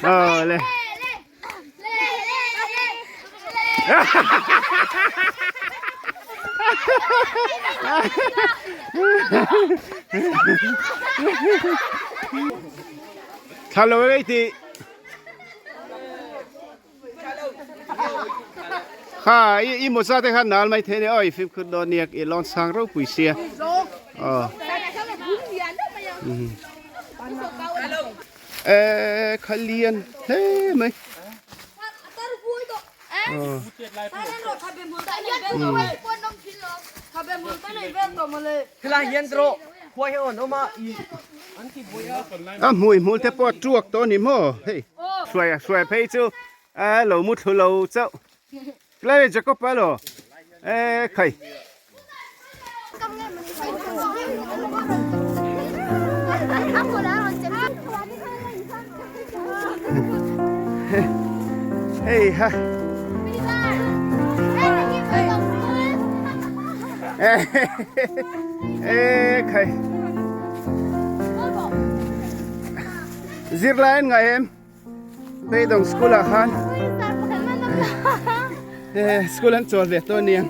Aw le. Thla lo ei ti. Kha i i mawza te kha nal mai thei a ni aw i fimkhur dawn nia i lawn sang ropui sia aw e kha lian hle mai A hmui hmul te pawh a tuak tawh a ni maw hei hruai hruai phei chu a lo mu thlu lo chauh tlai Jacob a lo e khai. Hei ha. Ê khai. Zirlai an ngai em? Beidawng school ah khan school an chawl ve tawh aniang.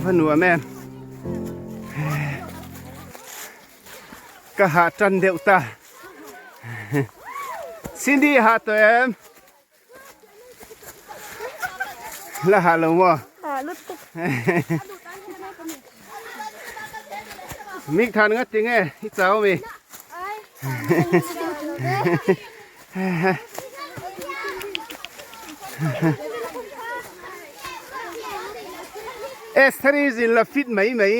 Va nuam em. Ka hah tan deuh ta. Cindy hah tawh em? La hah lo maw? Hah lutuk. Mik than ngat tinge i chau mi. Esther i zin la fit mai mai.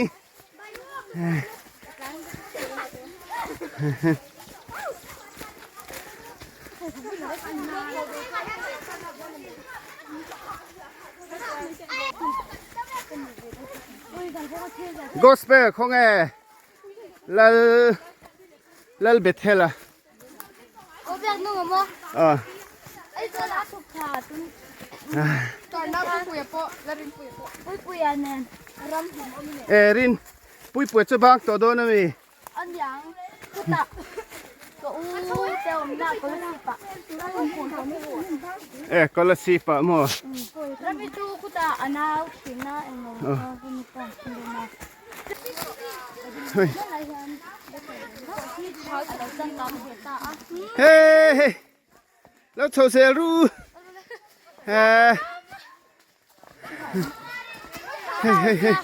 Gospel khawnge lal lal Bethel a. Ah. E rin puipuia chu bak tawh dawn ami. E Kolasib ah maw. Hey hey lo chho zel ru he hey hey hey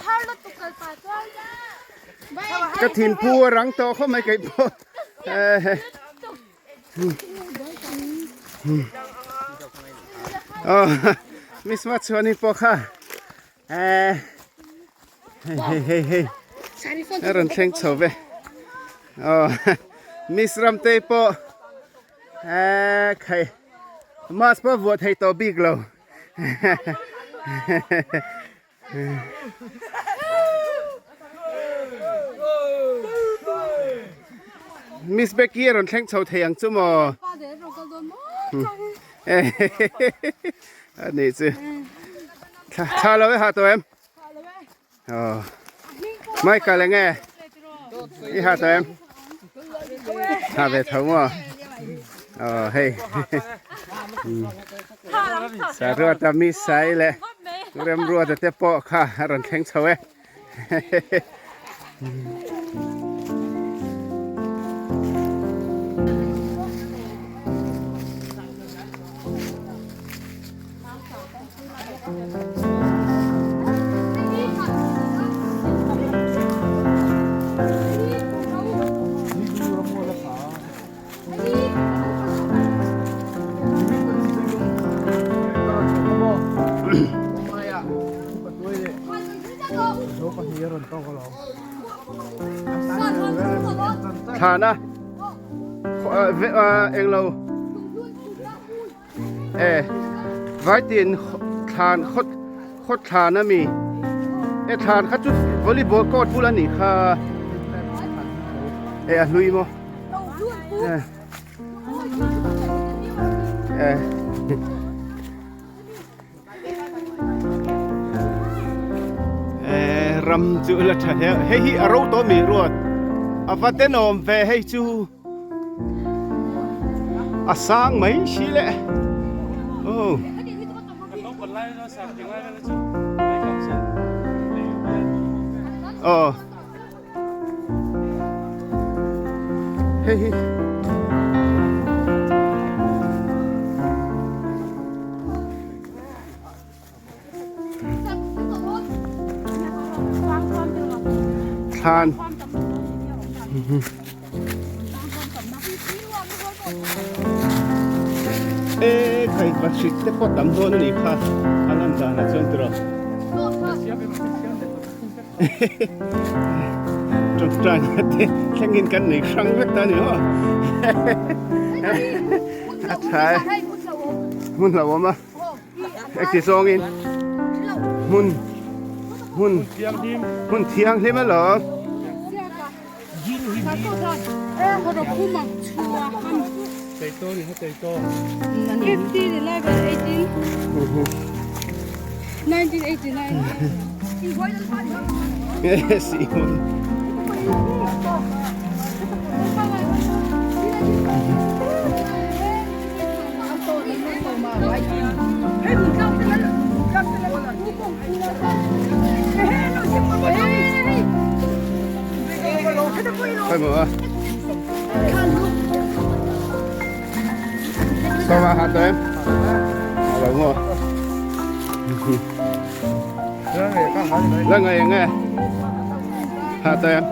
ka thin phu a rang tawh khawp mai keih pawh he oh miss Machhuani pawh kha Eh, hei hei hei hei a rawn thleng chho ve aw miss Ramtei pawh eh khai mask pawh vuah thei tawh bik lo miss Becky a rawn thleng chho thei ang chu maw a nih chu Thla lo e ha tawh em? Aw. Michael enge? I ha tawh em? Tha ve tho maw? Aw hei. Saruata mi sai leh Remruata te pawh kha a rawn thleng chho e. Thana englo e vaitin thlan khawt khawt thlan ami e thlan kha chu volleyball court bul anih kha e a hlui maw. Ram chu la tha hle hei hi a ro tawh mi ruat a va tenawm ve hei chu a sang mai si le aw. Aw. Hei hi. Thlan. E khai va hrik te pawh tam dawn a nih kha a lan danah chuan tiraw. Tawngtaina te thlengin kan nei hrang vek ta a ni maw? A tha e. Hmun hlauhawm a. Engti zawngin hmun hmun hmun thianghlim alawm. Khai maw a? Sawma ha tawh em? A lo maw? La ngai ang e. Ha tawh em?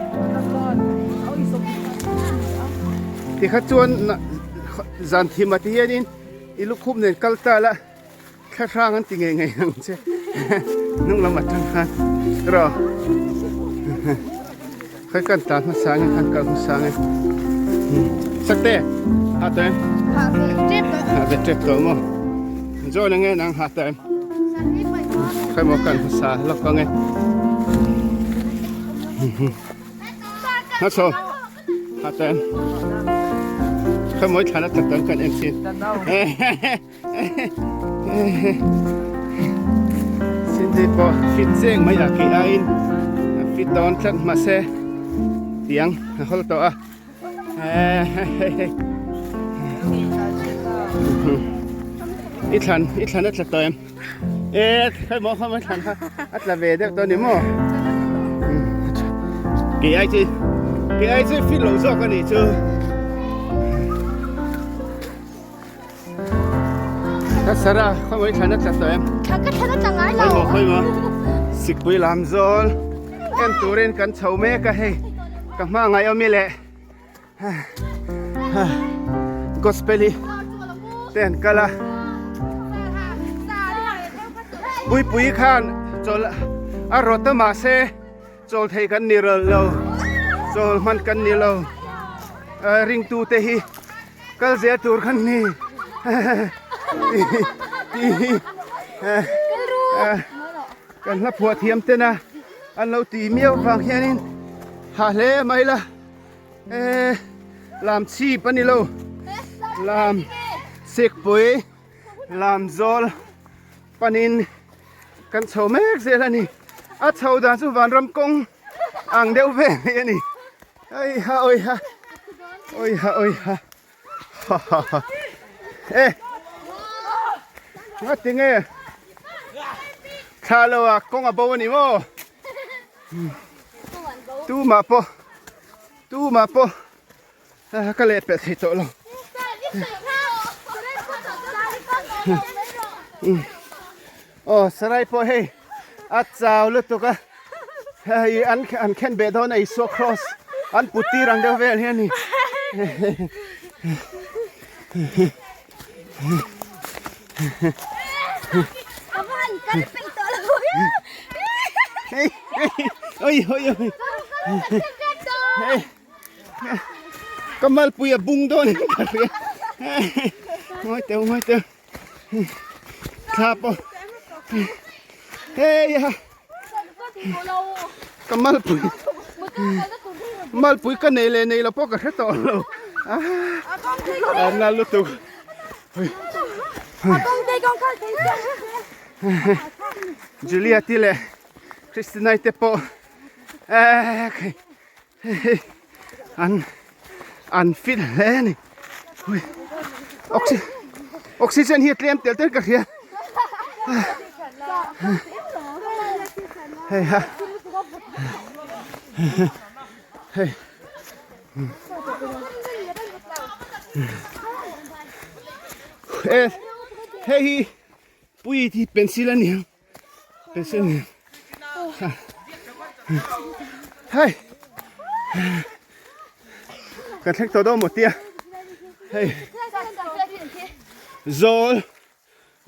Tikha chuan zan thim a ti hianin i lukhum nen kal ta la. Thla hrang an ti ngei ngei ang che hnung lam atang khan ro khai kan tan hmasa nge khan kal hmasa nge sakte ha tawh em ha ve tep tawh maw zawn ange nang ha tawh em khai maw kan hmasa lawk ange ha chho ha tawh em khai mawi thlan a tak tan kan en thin Cindy pawh fit cheng mai a kei aiin a fit dawn tlat mahse tiang a hawl tawh a i thlan i thlan a tla tawh em e khai maw kha mai thlan kha a tla ve deuh tawh a ni maw kei ai chu kei ai chu fit lo zawk a nih chu. Ka sara khawi thlan a tla tawh em? Thla ka thlan a tla ngai lo. Khawi maw khawi maw. Sikpui lam zawl en turin kan chho mek a hei. Ka hma ngai awm i le. Gospel hi te an kal a. Puipui khan chawl a rawt a mahse chawl thei kan ni lo. Chawl hman kan ni lo. Ringtu te hi Kal zel tur khan ni kan hla phuah thiam ten a an lo ti miau vang hianin ha hle mai la e lam chhip a ni lo lam sikpui lam zawl panin kan chho mek zel a ni a chho dan chu vanram kawng ang deuh vel mai a ni. Oi ha oi ha oi ha oi ha ha ha ha e nga tinge thla lo a kawng a bo a ni maw tu mah pawh tu mah pawh ka leh peh thei tawh lo aw sarai pawh hei a chau lutuk a hei an an khen beh dawn a Isua cross an put tir ang deuh vel hi a ni oi oi oi Ka malpui a bung dawn in ka hria. Ngawi teuh ngawi teuh. Thla pawh. Hei a. Ka malpui. Malpui ka nei leh nei lo pawh ka hre tawh lo. A na lutuk. Julia te leh Christina te pawh an an fit hle a ni. Oxygen hi a tlem tel tel ka hria. Hei ha. Hei. E hei hi pui hi pencil a ni ang pencil a ni hei kan thleng tawh dawn maw tia hei zawl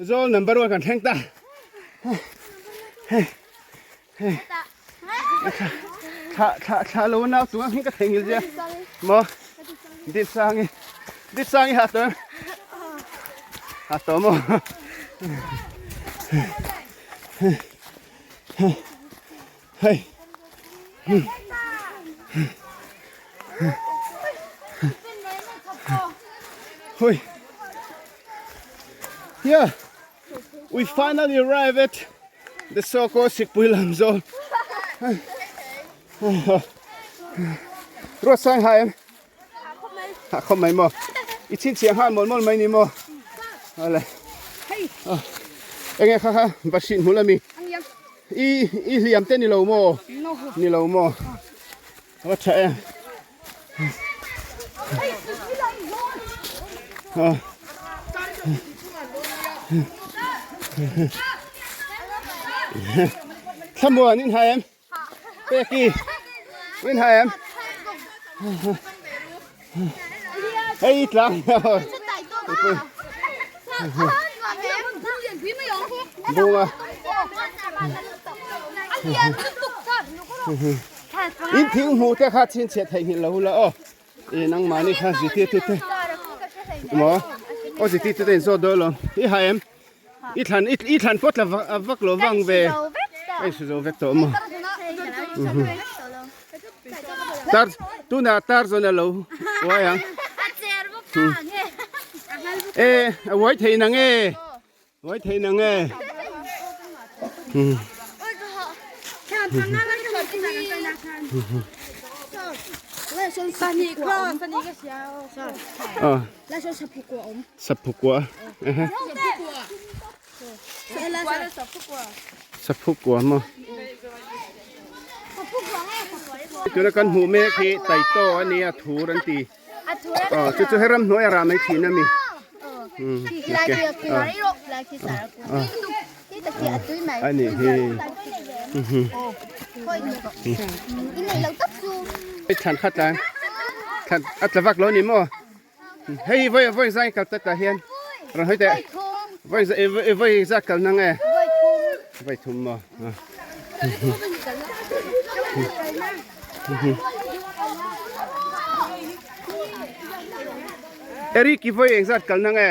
Zawl number one kan thleng ta. Hei hei thla thla thla lo nau tunga hming ka thei ngil zia mo dit sangi dit sangi ha to ha to mo hei Hui. Yeah, we finally arrived at the so-called Sikpui Lam Zone. Ruat sang hai em? Ha không mai mo. I chin chiang han mol mol mai ni mo. Ale. Enge kha kha bashin hulami. I i hliam te ni lo maw? Ni lo maw? A va tha em. Thlamuan in hai em? Peki in hai em? Hei tlang. Bunga. In thing hmu te kha chin chhe thei ngil lo la aw. E nang mani kha ziti tu te. Mo. O ziti tu te in zo do lo. I ha em. I thlan i thlan pot la vak lo wang ve. Ai su zo vek to mo. Tar tuna tar zona lo uai ang. E a uai thei nang e. Uai thei nang e. Saphukua. Saphukua maw? Tuna kan hmuh mek hi Taito a nia thur an ti. Aw chu chu he ramhnuai a rah mai thin a mi. A nih hi. Thlan khat lai thlan a tla vak lo ni maw? Hei vawi vawi zai kal ta hian rawn hawi teh vawi zai vawi zai kal na nge vawi thum maw Eric i vawi engzat kal na nge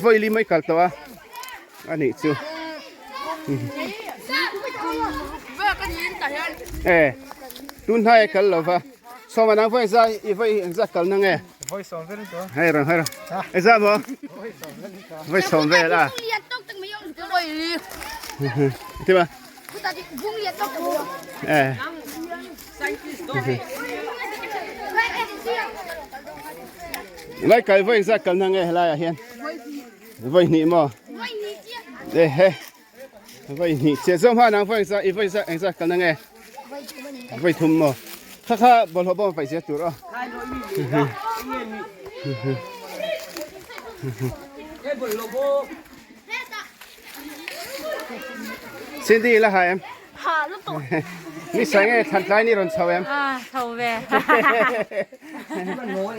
vawi li mai kal tawh a a nih chu e tun hnai kal lo va sawma nang vawi za i vawi engzat kal na nge vawi sawm vel to hei ron hei ron engzat maw vawi sawm vel a ti ba e lai kai vawi engzat kal na nge helai ah hian Vawi hnih maw? E he. Vawi hnih chiah zawm ha nang vawi za i vawi za engzat kalna nge? Vawi thum maw? Kha kha bawlhhlawh bawm paih zia tur aw. Cindy la ha em? Ha lutuk. Ni sa nge thlan tlai ni rawn chho em? Ah, chho ve.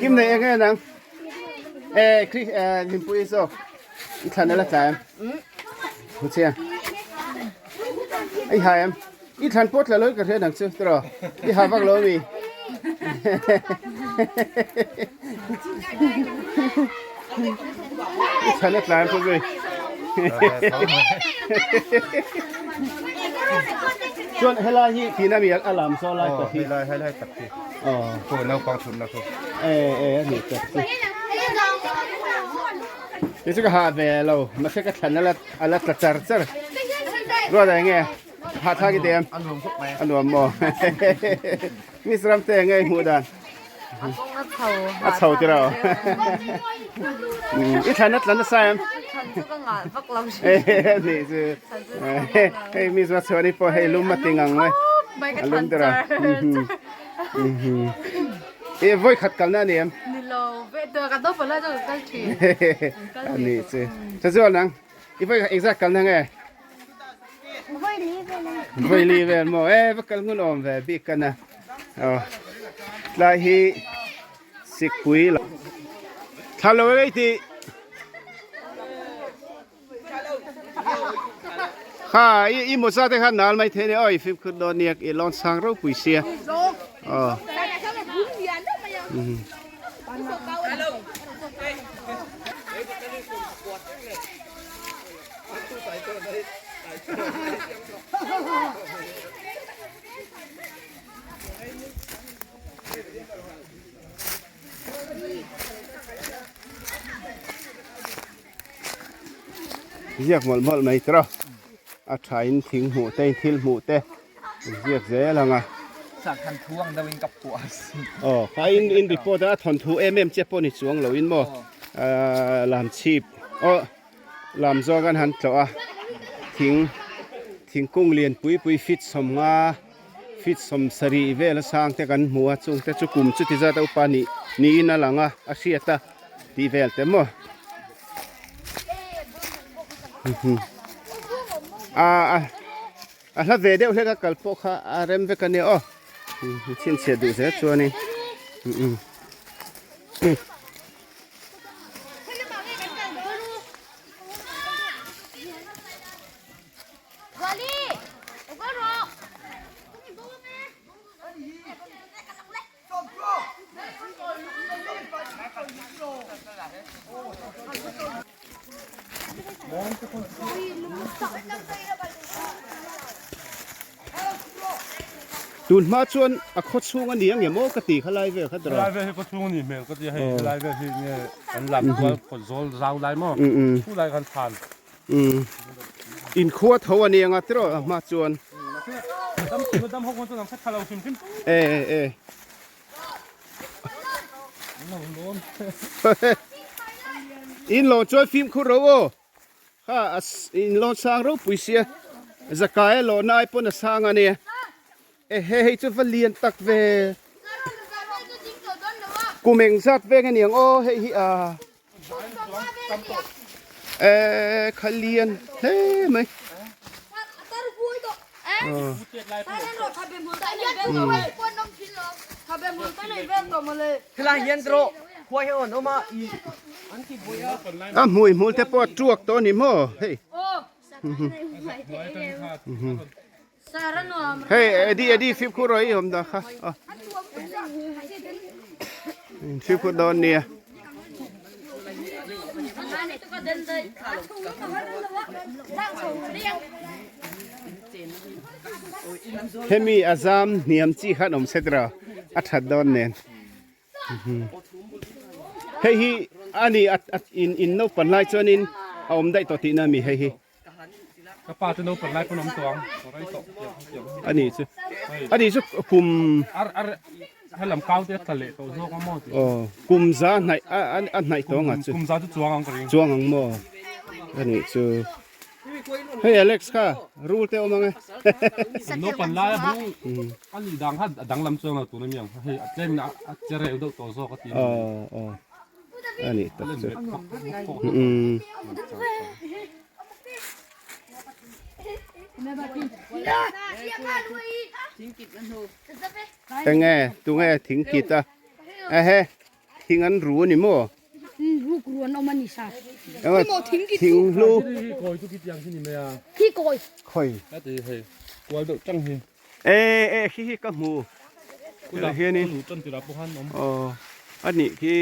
Kim nei enge nang? Eh, Chris, eh, Limpui zawk. I thlan ala tla em? Hu chiang. Ai ha em? I thlan pawh tla loi ka hria nang chu, tiraw? I ha vak lo mi. I thlan a tla em pawh zui. Chuan helai hi tina mi a lam saw lai tak hi. Helai helai tak hi. Aw. Khu naupang thutna khu. E e a ni tak chu. Kei chu ka hah ve lo mahse ka thlan a la a la tla char char. Ruat ah enge hah thlak i teh em? A nuam khawp mai. A nuam maw? Miss Ramte enge i hmuh dan? A chho tiraw? I thlan a tlan nasa em? Thlan chu ka ngah vak lo hrim. A nih chu. Hei Miss Machhuani pawh hei lum a ti ngang mai. A lum tiraw? I vawi khat kalna a ni em? Ni lo ve tawh ka dawp lai chu ka kal thin. A nih chu. Chazual nang i vawi engzat kalna nge? Vawi li vel maw e va kal ngun awm ve bik ka na aw tlai hi sikpui lo thla lo ei tih kha i i mawza te kha nal mai thei a ni aw i fimkhur dawn nia i lawn sang ropui sia aw. Ziak mawlh mawlh mai tawh a tha in thing hmuh te in thil hmuh te ziak zel ang a. Aw kha in in report a thawnthu em em che pawh ni chuang lo in maw lam chhip aw. Lam zawk an han tlawh a, thing thingkung lian pui pui feet sawmnga feet sawmsarih vel a sang te kan hmu a chung te chu kum chuti zat a upa nih niin a lang a a hriat a tih vel te maw a a hla ve deuh hlek a kal pawh kha a rem vek a nia aw chhinchhiah duh zel chuanin. Tun hma chuan a khaw chhung a ni ang em aw ka ti kha lai vel kha tawh. Helai vel hi khaw chhung a ni hmel ka ti a hei helai vel hi nge an lam kual kawt zawl zau lai maw thu lai khan thlan. In khua tho a ni ang a tiraw a hma chuan. Dam ho chuan an hre tha lo hrim hrim. E e. In lo chuan fimkhur ro aw. Kha a in lawn sang ropui sia zakai a lawhna ai pawn a sang a nia ehe hei chu va lian tak ve kum eng zat veng a niang aw hei hi a eh kha lian hle mai. A hmui hmul te pawh a tuak tawh a ni maw hei. Hei Eddie Eddie fimkhur rawh i awm dah kha aw. Fimkhur dawn nia. Hemi a zam hniam chi khan awm set ro a that dawn nen. Hei hi ani in in naupan lai chuanin a awm daih tawh tihna a mi hei hi. Ka pa chu naupan lai pawn awm tawh ang rai tawh ani chu ani chu kum ar ar helam kau te tla leh tawh zawk a maw ti aw kum za hnaih a a hnaih tawh ang a chu kum za chu chuang ang ka ring chuang ang maw ani chu hei Alex kha rul te awm ang e naupan lai a bu ani dang kha a danglam chuang lo tun a mi ang hei a tlem in a che reu deuh tawh zawk a ti aw aw ani tak chu Enge tunge thing kit a ehe thing an ru ani maw ruk ru an awm ani sa enge thing hlu khi kawi khawi e e khi hi ka hmu hianin aw a nih khi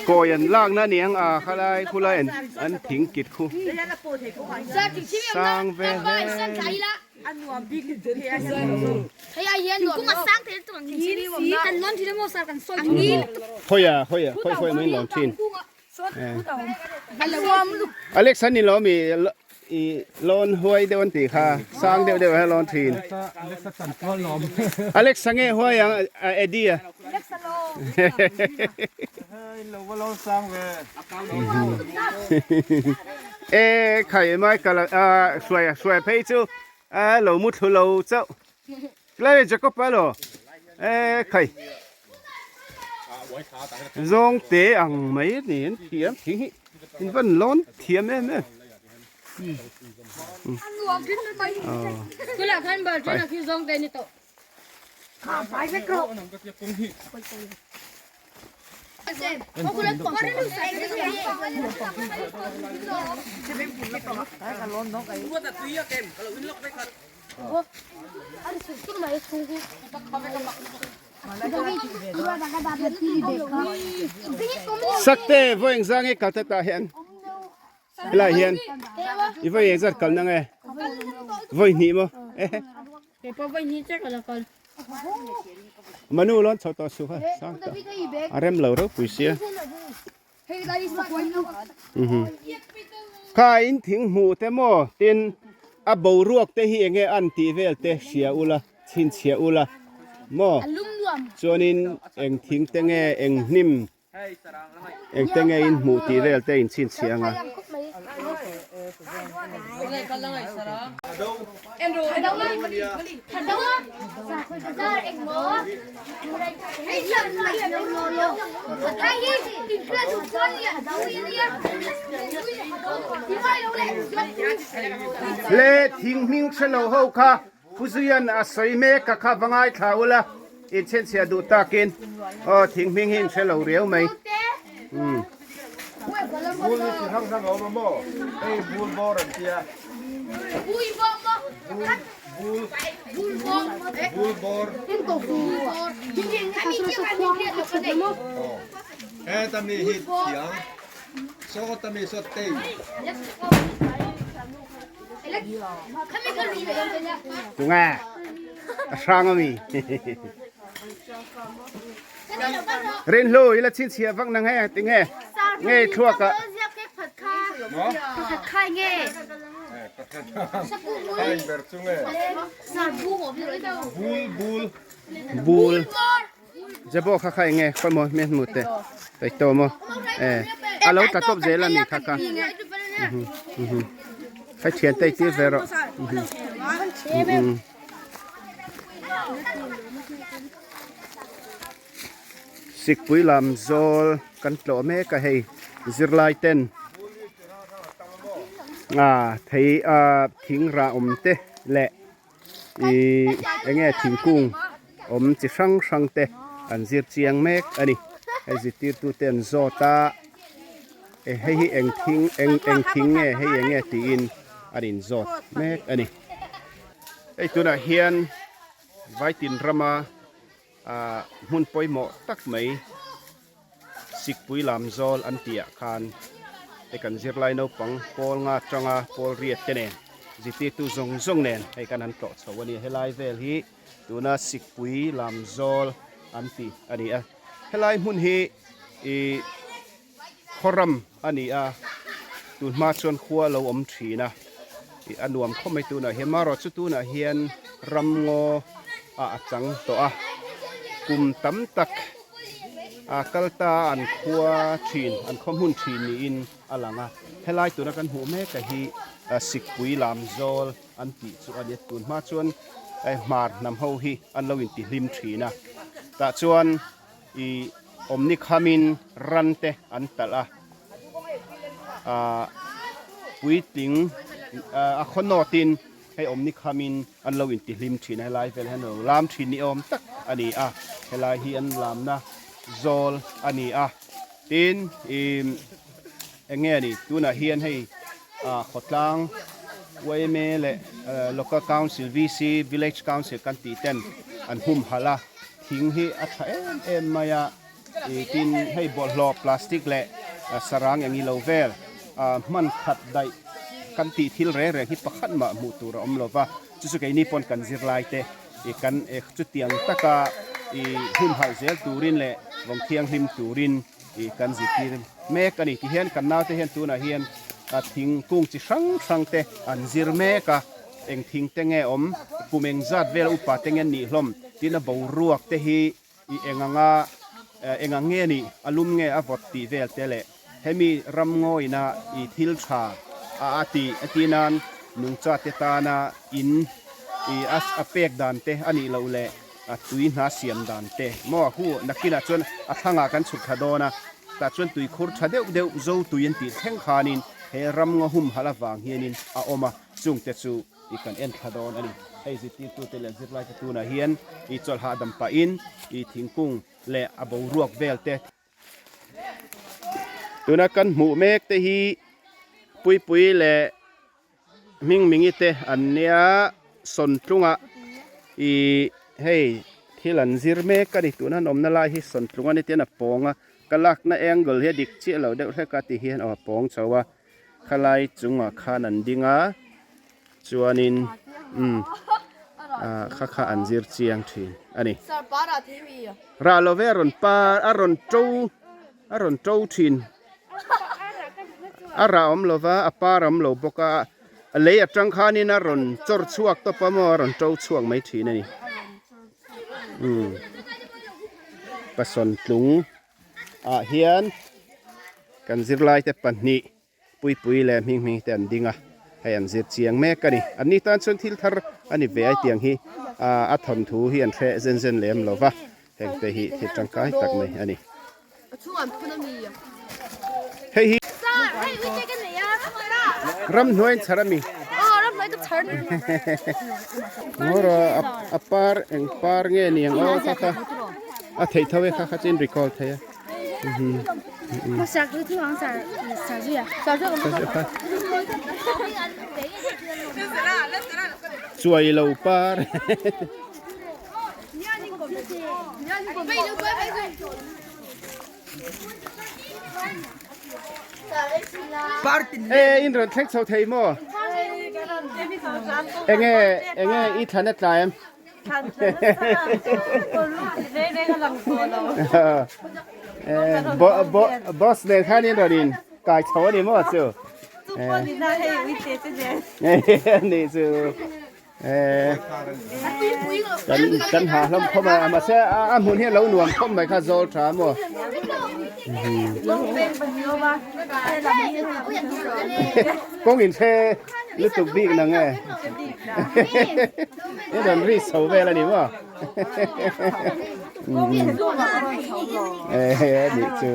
Kawi an lakna a ni ang a khalai khulai an an thing kit khu sang ve hle. Khawi a khawi a khawi khawi mai lawm thin. Alex an ni lo mi i lawn huai deuh an tih kha sang deuh deuh a lawn thin. Alex a nge huai ang a Eddie a. E khai mai kal a hruai hruai phei chu a lo mu thlu lo chauh. Tlai Jacob a lo e khai zawng te ang mai a ni an thiam thing hi in van lawn thiam em em Sakte vawi engzah nge kal ta tah hian helai hian i vawi engzat kal na nge vawi hnih maw ehe Manu lawn chho tawh suh kha sang tawh a rem lo ropui sia. Kha in thing hmuh te maw tin a boruak te hi enge an tih vel te hria ula chhinchhiah ula maw chuanin eng thing te nge eng hnim eng te nge in hmuh tih vel te in chhinchhiah anga. Le thing hming hre lo ho kha Phuzuian a sawi mek a kha va ngaithla ula inchhenchhiah duh takin aw thing hming hi in hre lo riau mai. Bul hi chi hrang hrang a awm a maw? Hei bul bawr an tia. Bul bul bawr. Heta mi hi thiang. Sawta mi saw tei. Tunge a hrang ami. Rinhlu ila chhinchhiah vak nang he tinge nge thluak ah. Bul Jabo kha kha enge khawi maw hmel hmu teh taito maw e a lo tla tawp zel ani kha kha khai thian te tir ve rawh. Sikpui lam zawl kan tlawh mek a hei zirlai ten ah thei ah thing rah awm te leh ih eng nge thingkung awm chi hrang hrang te an zir chiang mek a ni hei zirtirtu te an zawt a hei hi eng thing eng eng thing nge hei eng nge tiin an inzawt mek a ni hei tunah hian Vaitin rama ah hmun pawimawh tak mai Sikpui lam zawl an tih ah khan hei kan zirlai naupang pawl nga atanga pawl riat te nen zirtirtu zawng zawng nen hei kan han tlawh chho a ni helai vel hi tuna Sikpui lam zawl an tih a ni a helai hmun hi ih Khawram a ni a, tun hma chuan khua a lo awm thin a, ih a nuam khawp mai tunah hian marawh chu tunah hian ramngaw ah a chang tawh a, kum tam tak a kal ta an khua thin an khaw hmun thin niin a lang a, helai tuna kan hmuh mek a hi Sikpui lam zawl an tih chu a ni a, tun hma chuan hmar hnam ho hi an lo intihlim thin a, tah chuan. I awmni khamin ran te an talh a, ah puitling a khaw nawtin hei awmni khamin an lo intihlim thin a, helai vel hian an lo lam thin ni awm tak a ni a, helai hi an lamna zawl a ni a, tin ih eng nge ni tunah hian hei ah khawtlang yma leh local council VC village council kan tih ten an humhalh a. Thing hi a tha em em mai a. I tin hei bawlhhlawh plastic leh sarang eng ilo vel hman khat daih kan tih thil reng reng hi pakhat mah hmuh tur a awm lo va, chu chu keini pawn kan zirlai te i kan chutiang taka i humhalh zel turin leh vawng thianghlim turin i kan zirtir mek a ni. Tihian kan naute hian tunah hian thingkung chi hrang hrang te an zir mek a, eng thing te nge awm, kum eng zat vel upa te nge an nih hlawm tin a boruak te hi I eng anga eng ang nge nih, a lum nge a vawt tih vel te leh hemi ram ngawina i thil tha a a tih a ti nan nungcha te tana in i a a pek dan te a nih loh leh a tui hna siam dan te maw hu nakinah chuan a thlangah kan chhuk thla dawn a tah chuan tuikhur tha deuh deuh zo tui an tih thleng khanin he ram ngaw humhalh avang hianin a awm a chungte chu i kan en thla dawn a ni. Hei zirtirtute leh zirlaite tunah hian i chawlh hahdam pahin i thingkung leh a boruak vel te tuna kan hmuh mek te hi Puipui leh Hmingmingi te an nia Sawntlungah i hei thil an zir mek a ni. Tuna an awmna lai hi Sawntlung a ni tian a pawng a, ka lakna angle hi a dik chiah lo deuh hlek a ti hian aw a pawng chho a. Khalai chungah khan an ding a, chuanin umm kha kha an zir chiang thin a ni. Rah lo ve a rawn par a rawn to a rawn to thin a rah awm lo va a par awm lo bawk a a lei atang khanin a rawn chawr chhuak tawp a maw a rawn to chhuak mai thin a ni umm pasawntlung. ah hian kan zirlai te pahnih Puipui leh Hminghming te an ding a, hei an zir chiang mek a ni. An ni tan chuan thil thar a ni ve a tiang hi a thawnthu hi an hre zen zen lem lo va, heng te hi thil tangkai tak mai a ni. Hei hi ramhnuai an chhar a mi? A par eng par nge ni ang aw kha kha. A theih tho e kha kha chu in recall thei a. Chuai lo par. E in rawn thleng chho thei maw? Enge enge i thlan a tlai em? Boss nen khan in rawn in kai chho a ni maw chu? Ni chu kan kan ha hlawm khawm a mahse a hmun hi a lo nuam khawp mai kha zawl tha maw? Kawng in hre lutuk bik nang e. I rawn ri chho vel a ni maw? Eh, ni chu.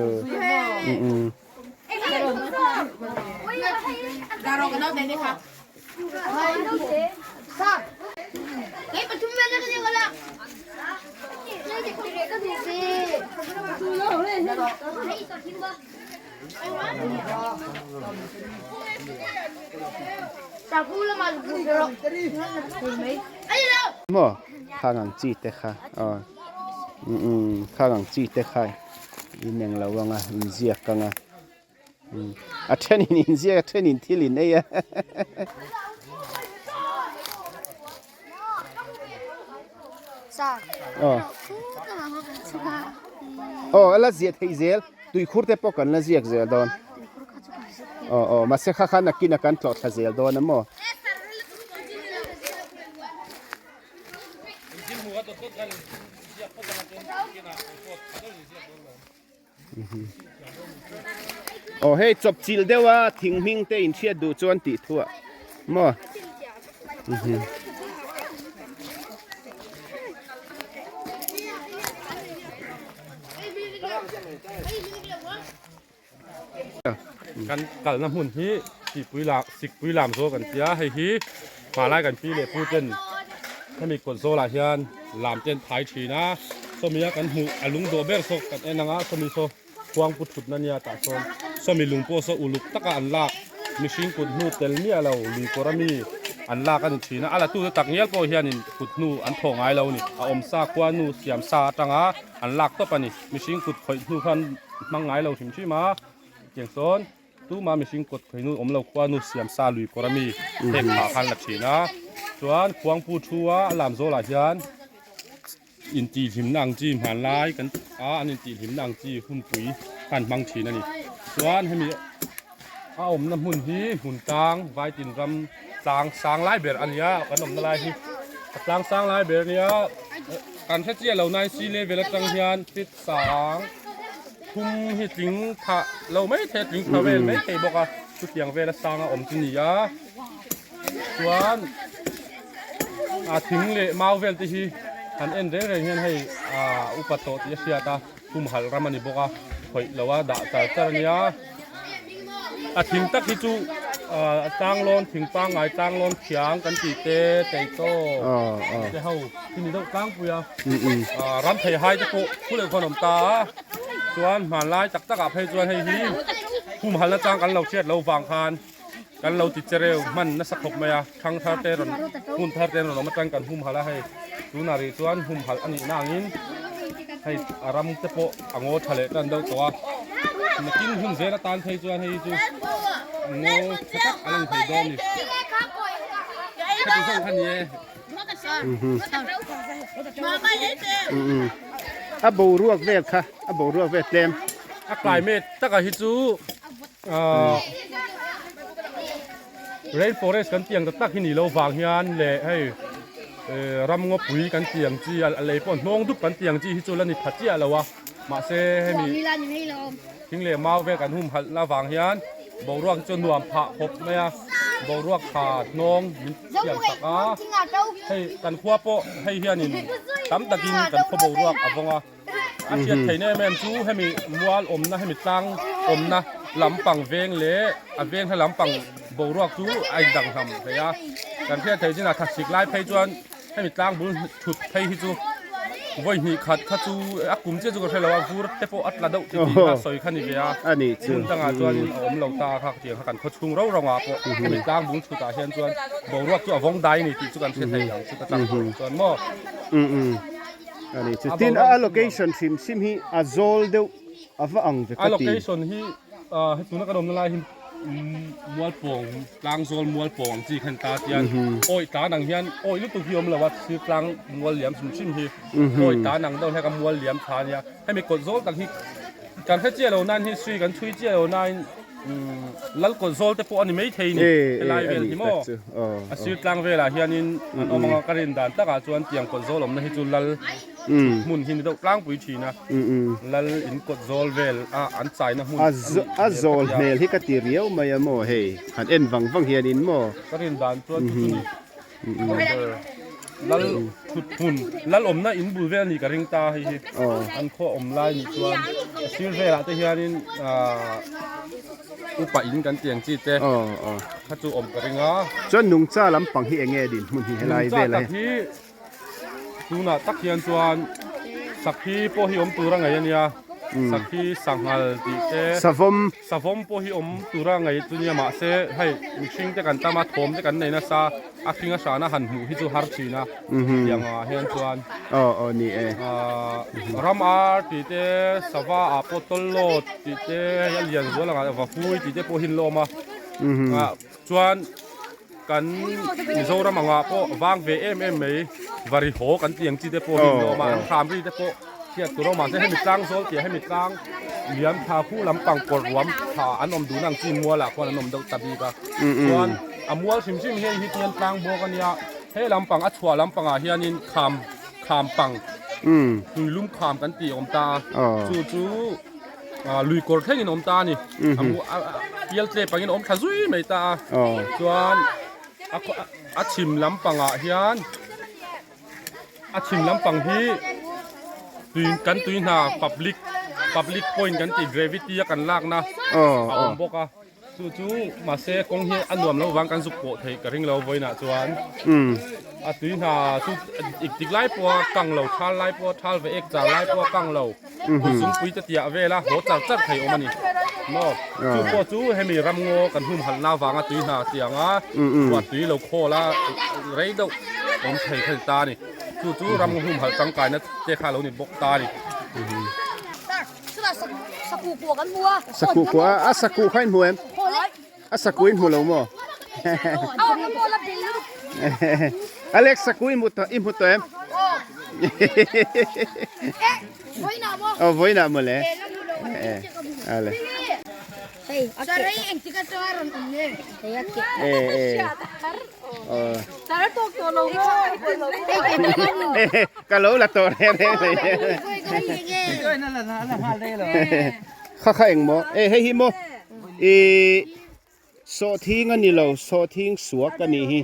Maw khang ang chi te kha aw umm khang ang chi te kha in englo anga inziak anga a thenin inziak a thenin thil in ei a. Aw aw a la ziah theih zel tuikhur te pawh kan la ziak zel dawn aw aw mahse kha khan nakin a kan tlawh thla zel dawn a maw. Aw hei chawp chilh deuh a thing hming te in hriat duh chuan tih thuah maw. Kan kalna hmun hi Sihpui lam Sikpui lam zawl kan tia hei hi hmalai kan pi leh pu ten hemi kawt zawlah hian lam te an phai thin a sawmi a kan hmuh a lung dawh ber saw kan en ang a sawmi saw khuang pu thutna nia tah sawn sawmi lung pawh saw uluk taka an lak mihring kut hnu tel miah lo lui kawr ami. An lak a ni thin a, a latute tak ngial pawh hianin kut hnu an thawh ngai lo a ni. A awm sa khuanu siam sa atanga an lak tawp a ni. Mihring kut khawih hnu khan hmang ngai lo hrim hrim a, tiang sawn tuma mihring kut khawih hnu awm lo khuanu siam sa lui kawr ami heng phah khan la thin a. Chuan khuangpu thu a a lam zawlah hian intihhlimna ang chi hmanlai kan a an intihhlimna ang chi hunpui khan hmang thin a ni. Chuan hemi a awmna hmun hi hmun tlang vaitin ram tlang sang lai ber a ni a kan awmna lai hi a tlang sang lai ber a ni a kan hre chiah lo nai sea level atang hian feet sang thum hi tling thah lo mai thei a tling thla vel mai thei bawk a chutiang vela sang a awm chu ni a chuan a thing leh mau vel te hi han en reng reng hian hei ah upa tawh tih a hriat a humhalh ram a ni bawk a khawih lo a dah char char a nia a thing tak hi chu ah tlanglawn thing pangngai tlanglawn thiang kan tih te teitaw te ho hi ni deuh tlangpui a ah ram thei hai te pawh khu leh khuan a awm ta a chuan hmanlai tak tak ah phei chuan hei hi humhalh na chang kan lo hriat loh vang khan. Kan lo ti chereu hman nasa khawp mai a, thang thar te rawn hmun thar te rawn awm atang kan humhalh a hei tunah rih chuan humhalh a nih na angin hei a ram te pawh a ngaw tha leh tan deuh tawh a, nakin hun zel atan phei chuan hei chu ngaw tha tak a lang thei dawn a ni. Heti zawng kha ni e. A boruak vel kha a boruak vel tlem. A climate taka hi chu. Rain forest kan tih ang tak tak hi ni lo vang hian leh hei ram ngawpui kan tih ang chi a lei pawh hnawng dup kan tih ang chi hi chu la ni pha chiah lo a mahse hemi thing leh mau vel kan humhalh na vang hian boruak hi chu nuam phah khawp mai a boruak tha hnawng min siam sak a hei kan khua pawh hei hianin tam takin kan khaw boruak a vawng a. A hriat theihna em em chu hemi mual awmna hemi tlang awmna lampang veng leh a veng hla lampang boruak chu a indang hlawm hle a. Kan hriat theih chinah thasik lai phei chuan hemi tlang bul thut phei hi chu vawi hnih khat kha chu a kum chiah chu ka hre lo a vur te pawh a tla deuh ti tih kha sawi kha ni ve a. Hmun dangah chuanin a awm lo ta kha tiang kha kan khaw chhung rau rauah pawh hemi tlang bul thutah hian chuan boruak chu a vawng dai a ni tih chu kan hre thei ang chu ka chang chuan maw. Ani chu tin a location hrim hrim hi a zawl deuh a va ang ve ka ti. A location hi hei tuna kan awmna lai hi mualpawng tlang zawl mualpawng ang chi khan ta tian awi tan ang hian awi lutuk hi awm lo a sir tlang mual liam hrim hrim hi awi tan ang deuh hlek a mual liam tha ania hemi kawt zawl tak hi kan hre chiah lo nan hi sui kan chhui chiah lo nain lal kawt zawl te pawh a ni maithei ni helai vel hi maw a sir tlang velah hianin an awm anga ka rin dan takah chuan tiang kawt zawl awmna hi chu lal hmun hi ni deuh tlangpui thin a lal in kawt zawl vel a an chaina hmun a zawl hmel hi ka ti riau mai a maw hei han en vang vang hianin maw ka rin dan chuan chu chu ni Lal thut hmun lal awmna in bul vel a nih ka ring ta hei hi an khaw awm lai nih chuan a sir velah te hianin ahh upa in kan tih ang chi te kha chu awm ka ring a. Chuan nungcha lampang hi eng nge din hmun hi helai velah hi? Nungcha tak hi tunah tak hian chuan sakhi pawh hi awm tur a ngaih a nia sakhi sanghal tih te savawm Savawm pawh hi awm tura ngaih chu nia mahse hei mihring te kan tam a thawm te kan nei nasa a hring a hrana han hmuh hi chu har thin a tiang ah hian chuan aw aw ni e ram ar tih te sava ah pawh tawllawt tih te hei a lian zual ang ah vahui tih te pawh hi an la awm a chuan kan Mizoram angah pawh vang ve em em mai varihaw kan tih ang chi te pawh hi an awm a an hram ri te pawh hriat tur a awm mahse hemi tlang zawl tih ah hemi tlang liam thla khu lampang kawr ruam tha an awm dun ang chi mual ah khuan an awm deuh ta bik a chuan a mual hrim hrim hian hi tian tlang bawk a nia he lampang a chhuah lampang ah hianin kham kham pang tuilum kham kan tih a awm ta a chu chu. Lui kawr thlengin awm ta a ni. A pial tlep angin a awm thla zui mai ta a. Chuan a chhim lampangah hian a chhim lampang hi tui kan tui hna public public point kan tih gravity a kan lakna a awm bawk a. Chu chu mahse kawng hi a nuam lo vang kan zuk pawh theih ka ring lo vawiinah chuan a tui hna chu ik tik lai pawha kang lo thal lai pawha thal ve ek char lai pawha kang lo zungpui te tiah vela haw char char thei awm a ni. Maw? Chu pawh chu hemi ramngaw kan humhalhna avanga tui hna tiang a, ruah tui lo khawl a rei deuh awm thei kha ni ta a ni. Chu chu ramngaw humhalh tangkaina te kha a lo ni bawk ta a ni. Sakuh kua a sakuh kha in hmu em? A sakuh in hmu lo maw? Alex sakuh i hmu tawh i hmu tawh em? Aw vawiinah maw le? Ale. Ka lo la tawh reng reng mai. Kha kha eng maw? E hei hi maw? I sawhthing a ni lo, sawhthing suak a nih hi.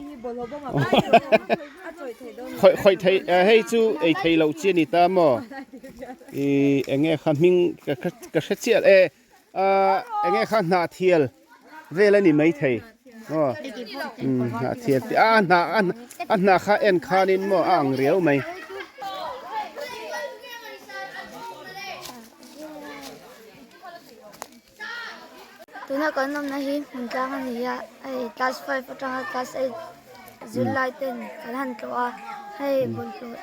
Khawih khawih thei hei chu ei thei loh chi a ni ta maw? I eng nge kha hming ka hre chiah e eng nge kha hnahthial vel a ni maithei aw hnahthial tih a hnah a hnah kha en khanin maw a ang riau mai. Tuna kan awmna hi hmun tlang a ni a, hei class five atanga class eight zirlai ten kan han tlawh a, hei bawlhhlawh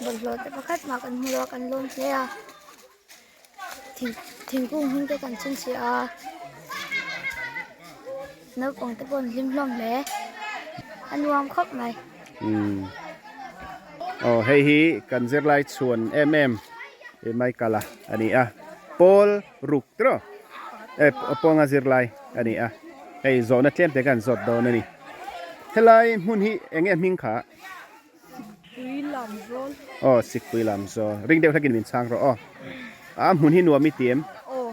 bawlhhlawh te pakhat mah kan hmu lo a kan lawm hle a, thing thingkung hming te kan chhinchhiah a, naupang te pawh an hlim hlawm hle, a nuam khawp mai. Aw hei hi kan zirlai chhuan em em i Michael-a a ni a pawl ruk tiraw e pawnga zirlai a ni a hei zawhna tlem te kan zawt dawn a ni helai hmun hi eng nge hming kha Sikpui lam zawl aw Sikpui lam zawl ring deuh hlakin min chhang rawh aw a hmun hi nuam i ti em aw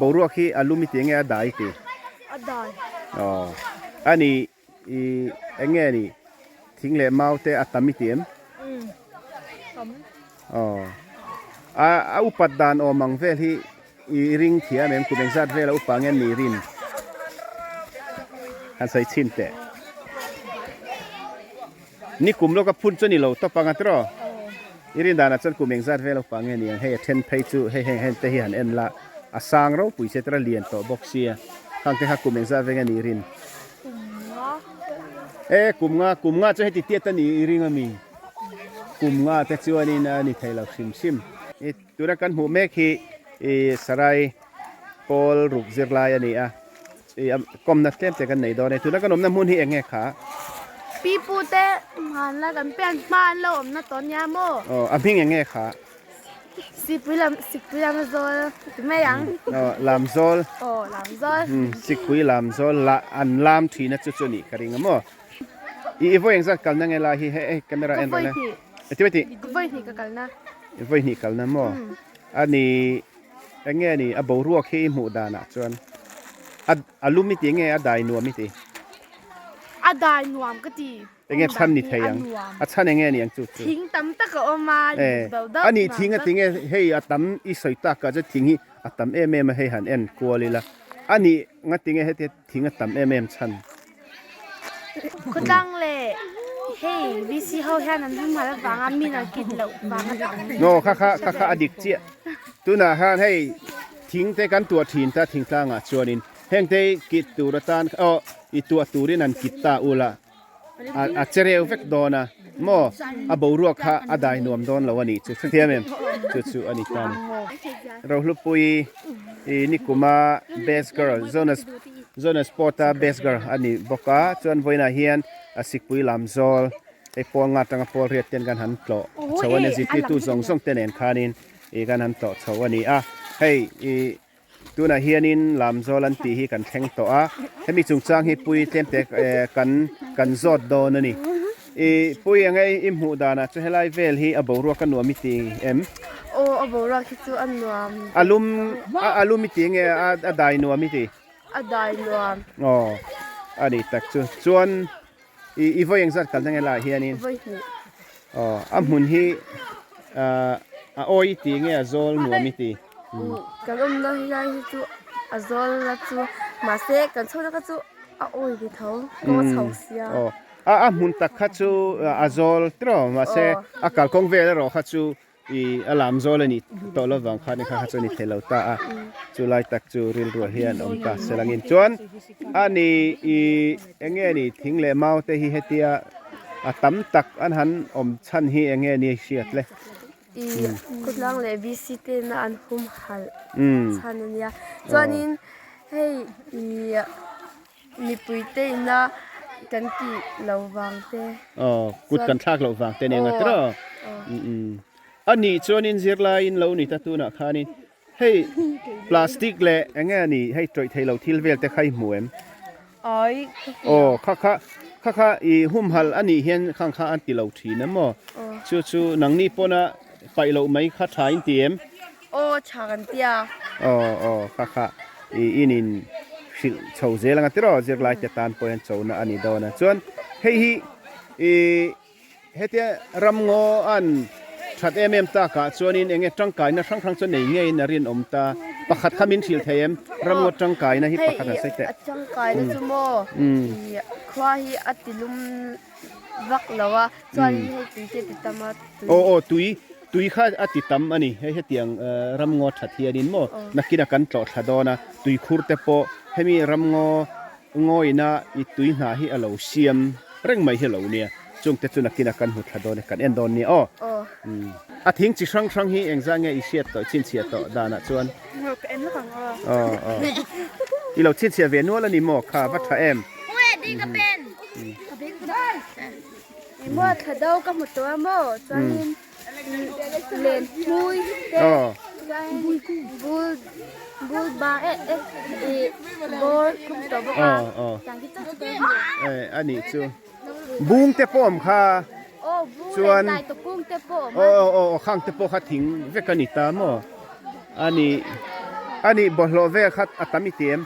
boruak hi a lum i ti enge a dai i ti a dai aw a ni I eng nge ni thing leh mau te a tam i ti em? Umm tam. Aw a a upat dan awm ang vel hi i ring thiam em kum engzat vel a upa nge ni rin han sawi chhin teh. Ni kum lawka phun chu ni lo tawp ang a tiraw? I rin danah chuan kum engzat vel a upa nge ni ang hei a then phei chu hei heng heng te hi han en la a sang ropui se tira lian tawh bawk sia khang te kha kum engzat vel nge ni rin? E kum nga kum nga chu heti tiat a ni i ring ami kum nga te chuanin a ni thei lo hrim hrim. I tuna kan hmuh mek hi i sarai pawl ruk zirlai a ni a. I kawmna tlem te kan nei dawn e. Tuna kan awmna hmun hi eng nge kha? Pipu te hmanla kan pian hma an lo awmna tawh nia maw? Aw, a hming eng nge kha? Sikpui lam, Sikpui lam zawl ti mai ang. Aw, lam zawl. Aw, lam zawl. Um, Sikpui lam zawl la an lam thina chu chu nih ka ring a maw? I i vawi engzat kalna nge lai hi he eh camera en rawh le. Ka vawi hnih. E ti mai ti? Ka vawi hnih ka kalna. I vawi hnih kalna maw? A ni. Eng nge ni a boruak hi i hmuh danah chuan a a lum i ti nge a dai nuam i ti? A dai nuam ka ti. Eng nge chhan ni thei ang? A chhan eng nge ni ang chu chu? Thing tam tak a awm a, Eh, a nih thing a ti nge hei a tam i sawi tak ah chuan thing hi a tam em em a hei han en kual ila. A nih nga ti nge heti thing a tam em em chhan? Khawtlang leh hei VC ho hian an humhalh avanga min an kit loh vang a tam. Aw kha kha kha kha a dik chiah. Tunah khan hei thing te kan tuah thin ta thingtlangah chuanin heng te kit tur atan aw i tuah turin an kit ta ula a che reu vek dawn a maw a boruak kha a dai nuam dawn lo a nih chu hrethiam em chu chu a ni ta a ni. Rohlupui i nikuma best girl Jonas Zona Sport a best girl a ni bawk a chuan vawiinah hian a sikpui lam zawl hei pawl nga atanga pawl riat ten kan han tlawh chho a ni zirtirtu zawng zawng te nen khanin ih kan han tlawh chho a ni a hei ih tunah hianin lam zawl an tih hi kan thleng tawh a hemi chungchang hi pui tlem te eh kan kan zawt dawn a ni ih pui eng e i hmuh danah chu helai vel hi a boruak a nuam i ti em? Aw a boruak hi chu a nuam. A lum a lum i ti nge a dai nuam i ti? A dai nuam. Aw a ni tak chu. Chuan i i vawi engzat kalna nge lah hianin? Vawi hnih. Aw a hmun hi a awi i ti nge a zawl nuam i ti? Kan awmna lai hi chu a zawl la chu mahse kan chho na kha chu a awi ve tho kawng a chho sia. Aw a a hmun tak kha chu a zawl tiraw mahse a kalkawng vel erawh kha chu. I a lam zawl a nih tawh lo vang khan kha kha chu a ni thei lo ta a, chu lai tak chu rilruah hian awm ta selangin chuan a ni i eng nge ni thing leh mau te hi hetia a tam tak an han awm chhan hi eng nge ni hriat le. I khawtlang leh VC te na an hum halh chhan a nia chuanin hei i Mipui te ina kan tih lo vang te. Aw, kut kan thlak loh vang te nen a tiraw? A nih chuanin zirlaiin lo ni ta tunah khanin hei plastic leh eng nge a nih hei tawih thei lo thil vel te kha i hmu em? Aw, kha kha kha kha i humhalh a nih hian khang kha an ti lo thin em maw? Chu chu nangni pawna paih loh mai kha tha in ti em? Aw tha kan ti a. Aw aw kha kha i in in hrilh chho zel anga tiraw zirlai te tan pawh hian chona a ni dawn a chuan hei hi i hetia ramngaw an that em em takah chuanin eng nge tangkaina hrang hrang chu nei ngeiin a rinawm ta pakhat kha min hrilh thei em ramngaw tangkaina hi pakhat a sawi teh. Hei i a tangkaina chu maw i khua hi a ti lum vak lo a chuanin hei tui te a ti tam a tui. Aw aw tui Tui kha a ti tam a ni. Hei hetiang ramngaw that hianin maw nakinah kan tlawh thla dawn a, tuikhur te pawh hemi ramngaw ngawina i tui hna hi a lo siam reng mai hi a lo nia. Chung te chu nakinah kan hmu thla dawn e, kan en dawn nia aw. A thing chi hrang hrang hi engzah nge i hriat tawh, i chhinchhiah tawh danah chuan? Aw aw. I lo chhinchhiah ve nual a ni maw? Kha va tha em? Engmaw thla do ka hmu tawh a maw chuanin len hmui te chuan bul bul ba eh eh ih bawr ka hmu tawh bawk a tiang hi chauh chu ka hmu. Eh a nih chu bung te pawh awm kha aw bung leh dai tawh kung te pawh awm a aw aw aw khang te pawh kha thing vek a ni ta maw a nih a nih bawlhhlawh vel kha a tam i ti em.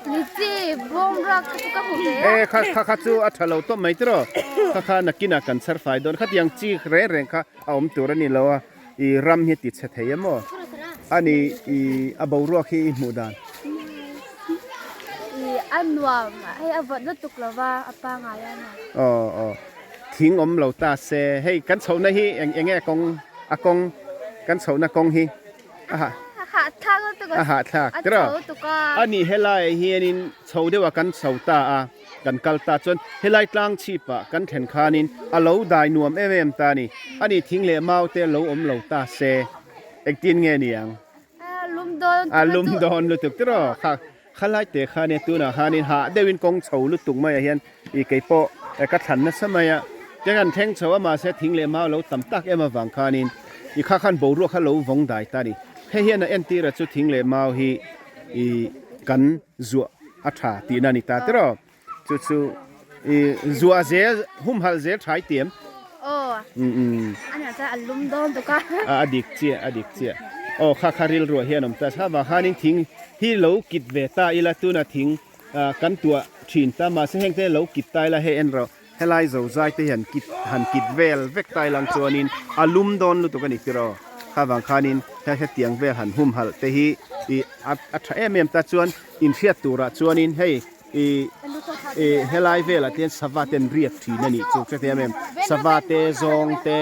E kha kha kha chu a tha lo tawp mai tiraw kha kha nakinah kan chhar fai dawn khatiang chi reng reng kha a awm tur a ni lo a i ram hi ti chhe thei em aw a ni i a boruak hi i hmuh dan. I a nuam hei a vawt lutuk lo va a pangai a nuam. Aw aw thing awm lo ta se hei kan chhohna hi eng eng nge kawng a kawng kan chhohna kawng hi. A hahthlak tiraw? A nih helaiah hianin chho deuha kan chho ta a, kan kal ta chuan helai tlang chhipah kan thlen khanin a lo dai nuam em em ta a ni. A nih thing leh mau te lo awm lo ta se engtin nge ni ang? A lum dawn lutuk tiraw? Kha khalai te khan e tunah khanin hah deuhin kawng chho lutuk maiah hian ih kei pawh ka thlan nasa mai a, te kan thleng chho a mahse thing leh mau lo tam tak em avang khanin ih kha khan boruak kha lo vawng dai ta a ni. Hei hian a entira chu thing leh mau hi ih kan zuah a tha tihna a ni ta tiraw? Chu chu ih zuah zel humhalh zel tha i ti em? Aw a chuan a lum dawn bawk a. A dik chiah a dik chiah. Aw kha kha rilruah hian awm ta sa vang khanin thing hi lo kit ve ta ila tuna thing kan tuah thin ta mahse heng te lo kit ta ila hei en rawh helai zo zai te hian kit han kit vel vek ta ilang chuanin a lum dawn lutuk a ni tiraw kha vang khanin he hetiang vel han humhalh te hi ih a tha em em ta chuan inhriat turah chuanin hei Ih ih helai velah te hian sava te an riak thin a nih chu hre thei em em sava te zawng te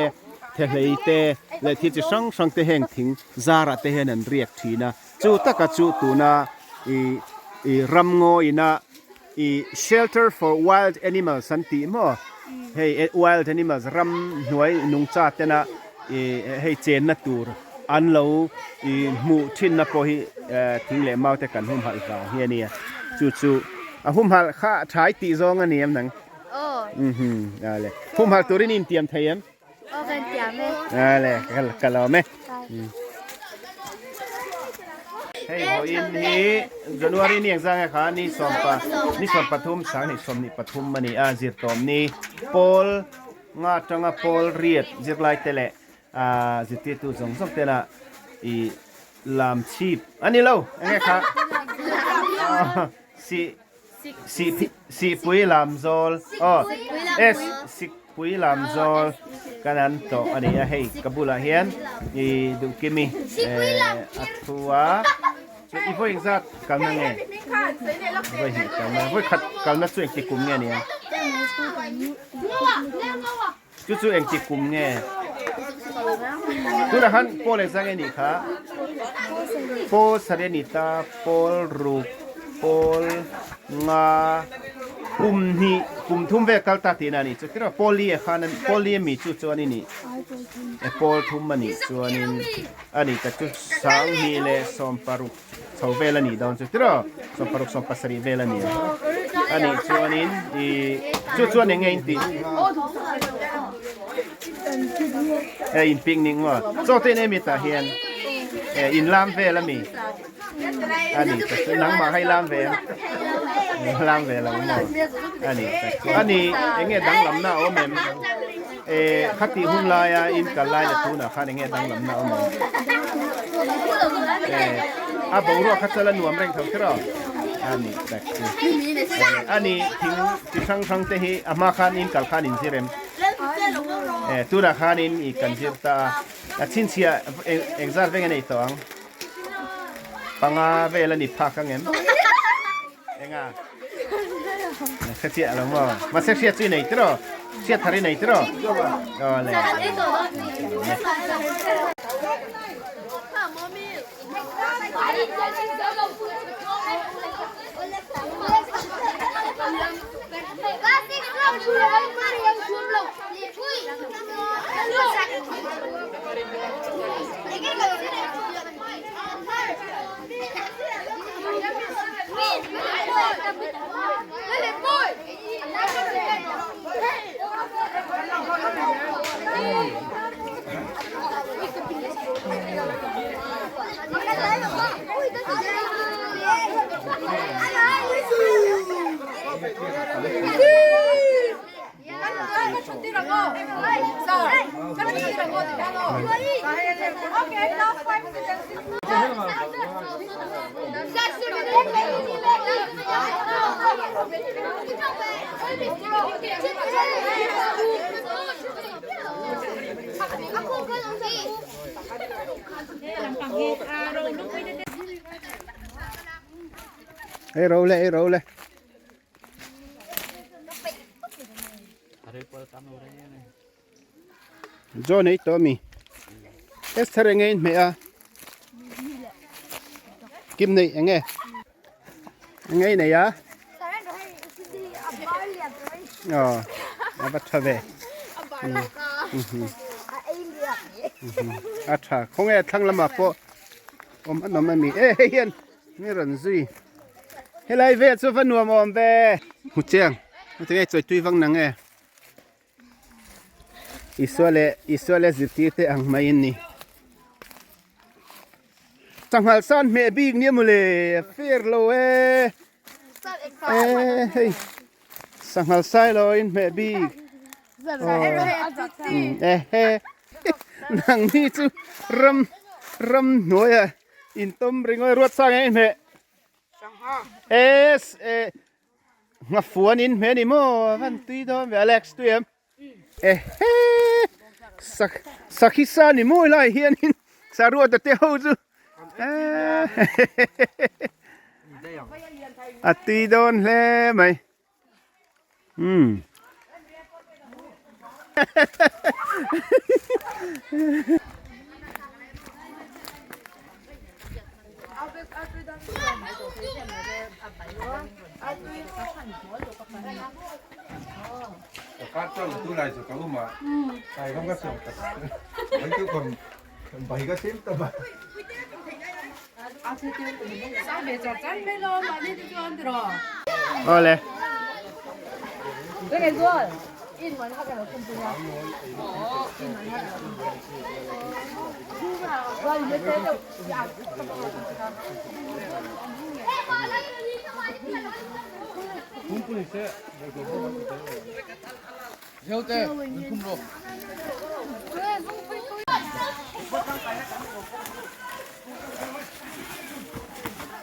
thehlei te leh thil chi hrang hrang te heng thing zarah te hian an riak thin a chu taka chu tuna ih ih ramngaw ina ih shelter for wild animals an tih maw hei wild animals ram hnuai nungcha tena ih hei chenna tur an lo ih hmuh thinna pawh hi eh thing leh mau te kan humhalh vang hi a nia chu chu a humhalh kha tha i tih zawng a ni em nang mhm ale humhalh turin i intiam thei em aw ka intiam e ale ka lawm e hei vawiin hi January ni engzah nge kha ni sawmpa ni sawmpathum sanghnih sawmhnih pathum a ni a zirtawm ni pawl nga atanga pawl riat zirlai te leh A zirtirtu zawng zawng tena i lam chhip a ni lo enge kha si si sihpui lam zawl aw s sikpui lam zawl kan an tawh a ni a hei ka bulah hian i duhkimi a thu a chu i vawi engzat kalna nge vawi hnih kalna vawi khat kalna chu engti kum nge nia. Chu chu engti kum nge? Tunah khan pawl engzah nge nih kha? Pawl sarih a ni ta, pawl ruk, pawl nga, kum hnih, kum thum vel kal ta tihna a nih chu. Tiraw pawl li ah khan pawl li ami chu chuan i nih e pawl thum a nih chuanin a nih tak chu sanghnih leh sawmparuk chho vel a nih dawn chu tiraw 16 17 vel a ni a a nih chuanin ih chu chuan eng nge in tih e in picnic maw chaw te in em tah hian e in lam vel a mi a ni tak chu nangmah kha i lam ve em lam ve lo maw a ni tak chu a ni eng nge danglamna a awm em e khatih hun laia in kal lai leh tunah khan eng nge danglamna a awm em e a boruak kha chuan a nuam reng tho tiraw a ni tak chu a ni thing chi hrang hrang te hi a hma khan in kal khan in zir em e tunah khanin i kan zir ta a a chhinchhiah engzat veng a nei tawh ang panga vel a ni phak ang em enga hre chiah lo maw mahse hriat chu i nei tiraw hriat thar i nei tiraw awle Ei ro le ei ro le John ei tawh ami Esther enge in hmeh a Kim nei enge enge i nei a Aw a va tha ve a tha khawnge thlang lamah pawh awm an awm ami e hei hian Mi rawn zui. Helai vel chu va nuam awm ve. Hmu chiang. Hmu tinge chawi tui vang nang e. Isua leh Isua leh zirtir te ang mai in ni. Changhal san hmeh bik nia mawle fair lo e. E hei. Sanghal sai lo in hmeh bik. E he. Nang ni chu ram ram hnuai ah In tawm ringawi ruat sang e hmeh. Es e ngafuan in hmeh ni maw van tui dawn ve Alex tui em. E he sak sakhi sa ni mawi lai hian in saruat te ho chu a tui dawn hle mai. Umm. Awle.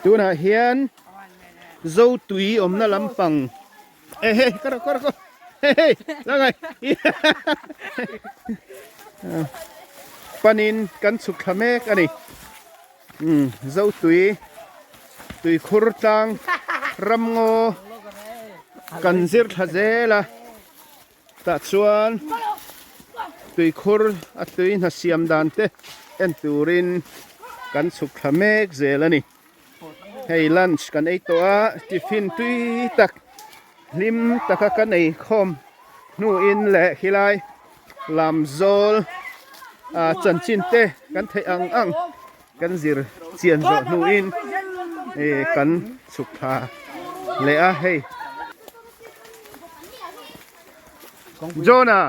Tunah hian zo tui awmna lampang e hei ka rawh ka rawh ka hei hei la ngai panin kan chhuk thla mek a ni umm zo tui tuikhur tlang ramngaw kan zir thla zel a. Tah chuan Tuikhur a tui hna siam dan te en turin kan chhuk thla mek zel a ni. Hei lunch kan ei tawh a, tiffin tui tak hlim taka kan ei khawm hnuin leh khilai lamzawl ah chanchin te kan theih ang ang kan zir chian zawh hnuin ih kan chhuk thla leh a hei. Jonah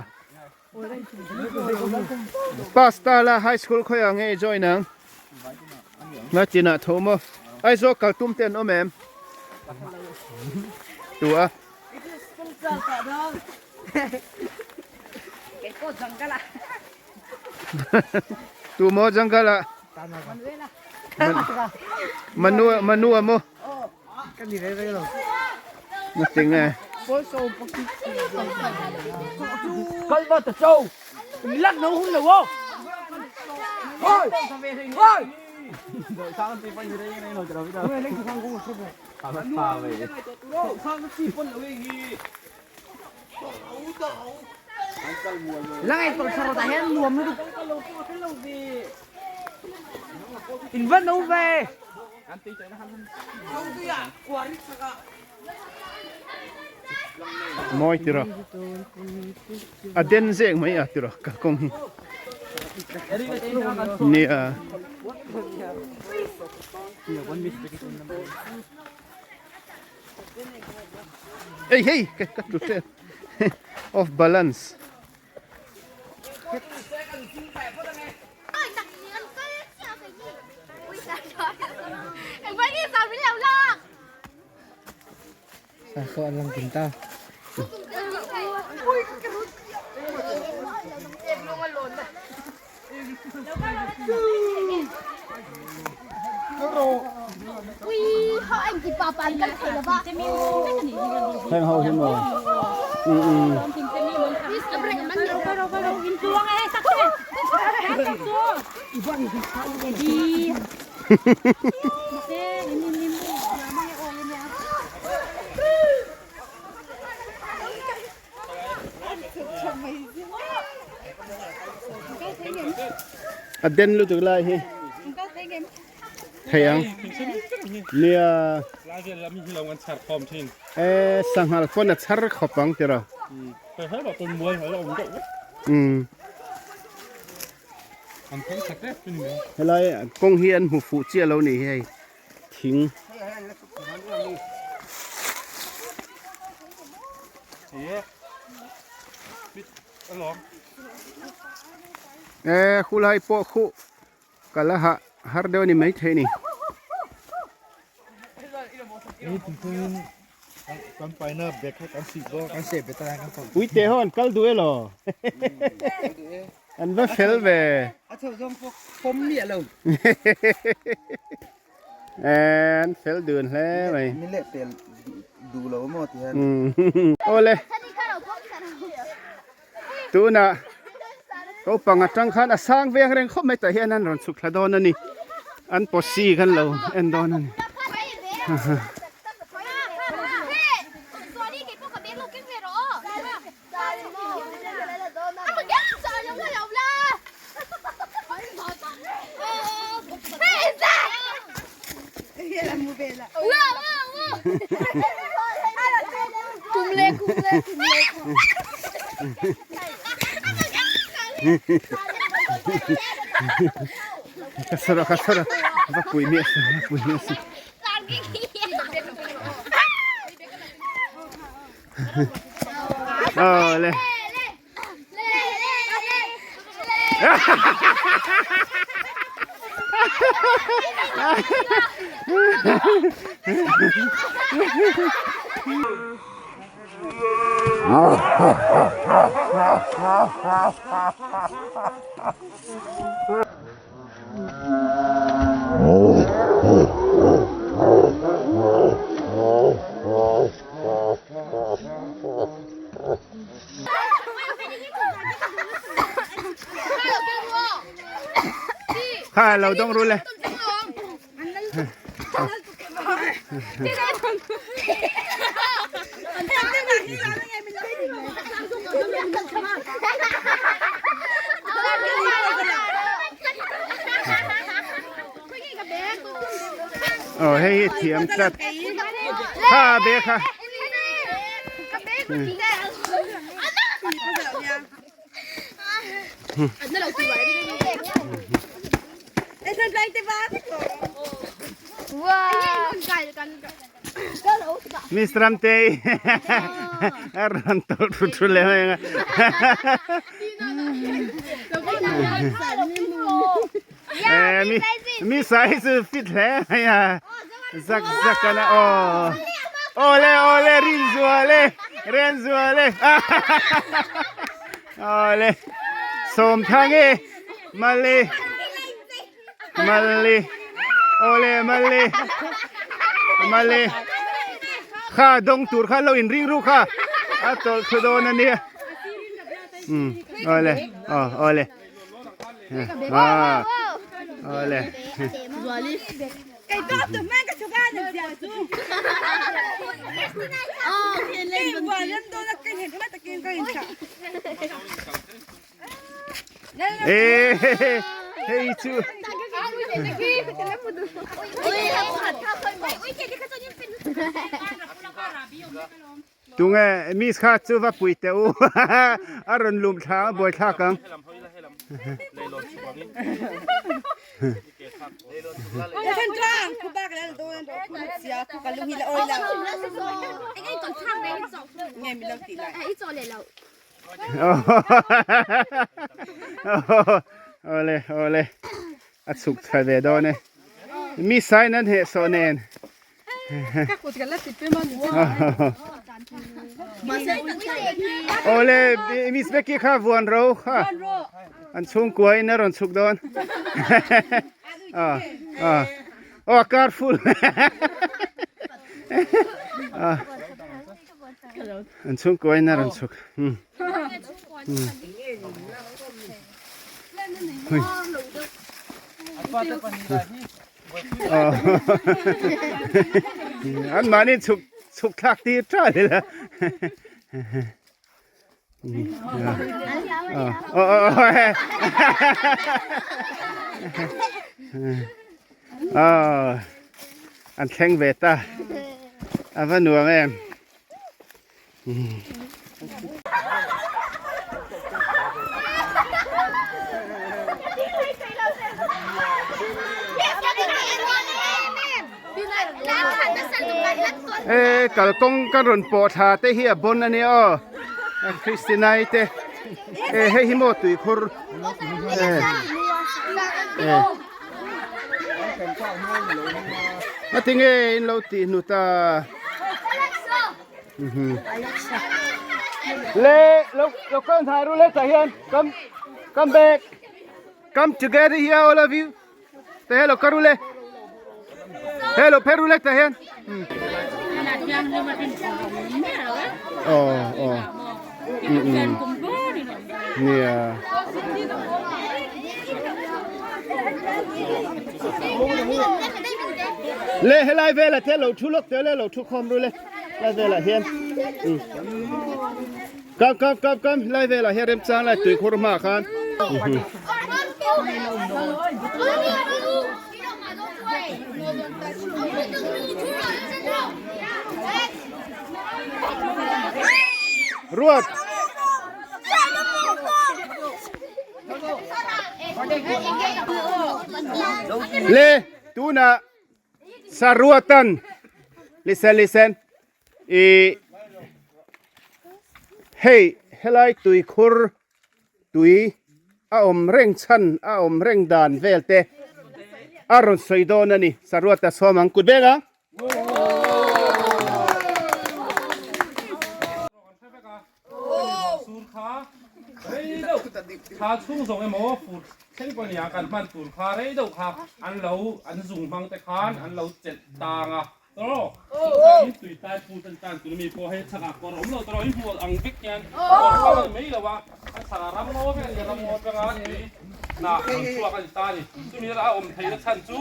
Pasta la high school khawiah nge i join ang? Ngatinah tho maw? Aizawl kal tum te an awm em? Tu a? Tu maw jungle ah? Manu Manu a maw? Ngatinge? Mawi tira a den zek mai a tira kalkawng hi nia. Ei hei ka ka tlu tep off balance. Heng ho hi maw? A den lutuk lai hi thei ang nia e sanghal pawn a chhar khawp ang tiraw umm helai kawng hi an hmu fuh chiah lo nih hi hei thing. E khulai pawh khu kal a hah har deuh a ni maithei a ni. Uite ho an kal duh elaw an va fel ve. An fel dun hle mai. Min leh pel duh lo maw ti hian. Awle. Tuna kopang atang khan a sang veng reng khawp mai tah hian an rawn chhuk thla dawn a ni. An posi khan lo en dawn a ni. Ka sara ka sara va pui mi asa va pui mi asa. Awle. Kha lo dawng ru le. thiam tlat. Kha be kha. Miss Ramtei a rawn tawlh thu thu leh mai ang a. Eh, mi mi sai chu fit hle mai a. Zak zak ana aw. Ole ole Rinzuale Renzuale. Ole. Sawmthangi Mali Mali Ole Mali Mali Kha dawng tur kha lo in ring ru kha a tawlh thu dawn ania. Um ole aw ole. Ah ole. Ê hei chu. Tunge miss kha chu va pui teh u a rawn lum thla a buai thlak ang. Awle awle a chhuk thla ve dawn e. Miss ai nan heh sawh nen. Awle Miss Becky kha vuan ro kha an chhungkua in a rawn chhuk dawn aw a carful an chhungkua in a rawn chhuk An mahni chhuk chhuk thlak tir tha ila. An thleng ve ta. A va nuam em. E kalkawng kan rawn pawh thla te hi a bon a nia aw Christinai te e hei hi maw tuikhur e e ngatinge in lo tih hnu ta. Le lo lo kal hnai ru le tah hian come come back come together here all of you tah hian lo kal ru le he lo phei ru le tah hian oh oh nia le helai velah te lo thu lawk teh le lo thu khawm ru le. Lai velah hian kam kam kam kam lai velah hian remchang lai tuikhur hmaah khan ruat le tunah Saruatan listen listen i hei helai tuikhur tui a awm reng chhan a awm reng dan vel te a rawn sawi dawn a ni Saruata sawm ang kut vek ang. Sur kha rei deuh tha chhung zawng emaw fur thleng pawh nia kan hman tur kha rei deuh kha an lo an zung hmang te khan an lo chelh tang a tawh in tui tai phut an tan tur mi pawh hei chhakah kawr a awm lo tawh in hmuh ang vek hian kawr kha a ni mai lo a a chhakah ram ngaw vek a ni a ram ngaw atanga tui hnah rawn chhuak a ni ta a ni chumi a awm theihna chhan chu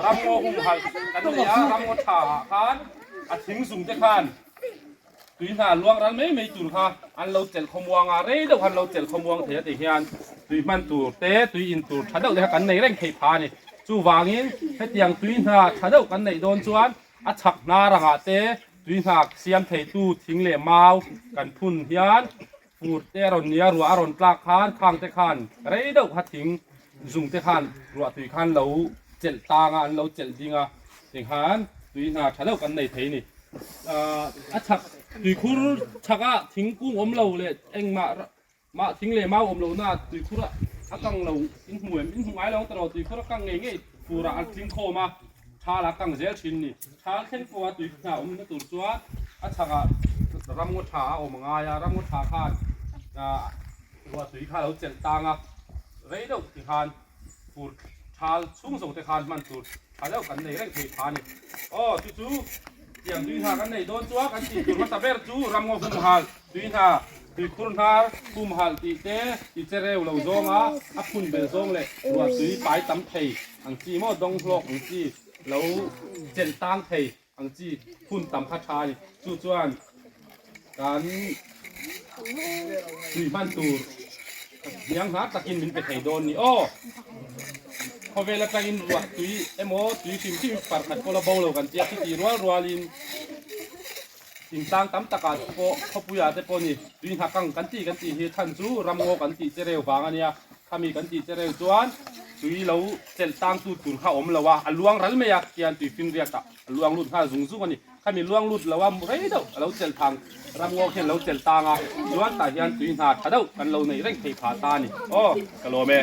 ram ngaw humhalh kan nei a ram ngaw tha ah khan a thing zung te khan Tui hna luang ral mai mai tur kha an lo chelh khawmuang a, rei deuh khan lo chelh khawmuang thei a tih hian tui hman tur te, tui in tur tha deuh te kha kan nei reng theih pha a ni. Chuvangin hetiang tui hna tha deuh kan neih dawn chuan a chhak hna rangah te tui hna siam theitu thing leh mau kan phun hian fur te a rawn nia ruah a rawn tlak khan khang te khan rei deuh kha thing zung te khan ruah tui khan lo chelh tang a an lo chelh ding a tikhan tui hna tha deuh kan nei thei a ni. A chhak tuikhur chhakah thingkung awm lo leh engmah Mah thing leh mau awm lohna tuikhur a kang lo in hmu em? In hmu ngai lo ang tawh tuikhur a kang ngei ngei furah an tling khawm a, thal a kang zel thin ni. Thal thleng pawha tui hna awmna tur chuan a chhakah ramngaw tha a awm a ngai a, ramngaw tha khan ruah tui kha a lo chelh tang a, rei deuh ti khan fur thal chhung zawng te khan hman tur tha deuh kan nei reng thei pha a ni. Aw chu chu tiang tui hna kan nei dawn chuan kan tih tur hmasa ber chu ramngaw humhal tui hna tuikhur hnar humhal tih te ti che reu lo zawnga a phun bel zawng leh ruah tui pai tam thei ang chi maw dawng hlawk ang chi lo chelh tang thei ang chi phun tam kha tha a ni. Chu chuan kan tui hman tur hniang hnar takin min pe thei dawn ni aw. Khawvel atangin ruah tui emaw tui hrim hrim parkhat pawh la bo lo kan tia chuti rual rualin intlang tam takah pawh khawpuiah te pawh ni tui hna kang kan tih kan tih hi chhan chu ramngaw kan tih che reu vang a nia. Khami kan tih che reu chuan tui lo chelh tangtu tur kha awm lo a, a luang ral mai a khian tui finriat ah a luang lut nghal zung zung a ni. Khami luang lut lo a rei deuh a lo chelh thang ramngaw khian lo chelh tang a, chuan tah hian tui hna tha deuh kan lo nei reng thei pha ta a ni. Aw, ka lawm e.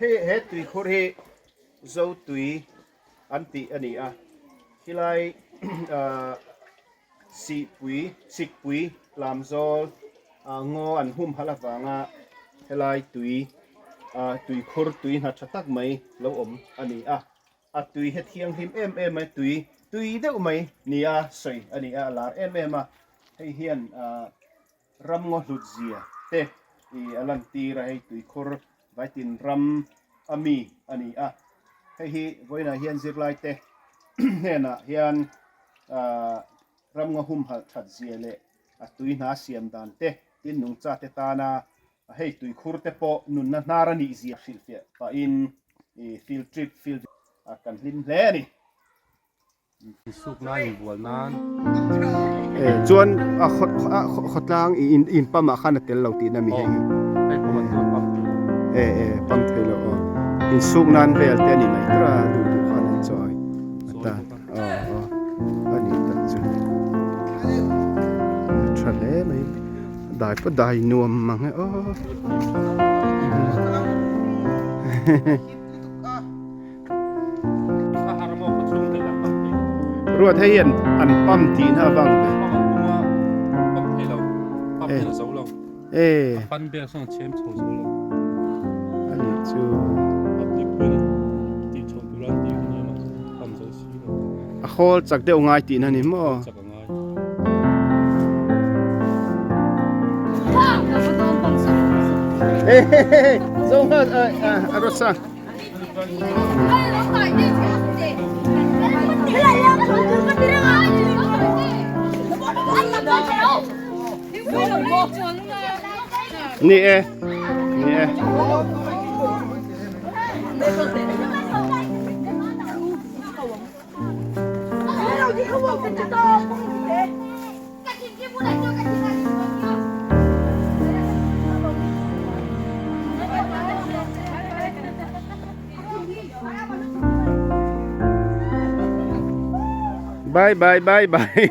Hei he tuikhur hi Zotui an tih a ni a, khilai Sihpui, Sikpui, Lamzawl ngaw an humhalh avanga helai tui tuikhur tui hna tha tak mai lo awm a ni a. A tui he thianghlim em em mai, tui tui deuh mai nia sawi a ni a, a lar em em a. Hei hian ramngaw hlut zia te i a lantir a, hei tuikhur vaitin ram a mi a ni a. Hei hi vawiinah hian zirlai te hnenah hian ramngaw humhalh that zia leh a tui hna siam dan te tin nungcha te tana hei tuikhur te pawh nunna hnar a nih zia hrilhfiah pahin i field trip field kan hlim hle a ni. Insuk nan inbual nan. Chuan a khawtlang in pump ah khan a tel lo tihna mi hei hi. Hei pump an chuan pump thei lo. E e pump thei lo aw. Insuk nan vel te a ni mai tur a duh duh khan an chawi atan aw aw a ni tak chu. A tha hle mai dai pawh dai nuam mang e aw. Ruat hei hian an pump tih na avang ve. E. Ani chu. A khawl chak deuh ngai tih na ni maw. Hey hey hey zo nga a rawt sa. Ni e ni e. Bye bye bye bye.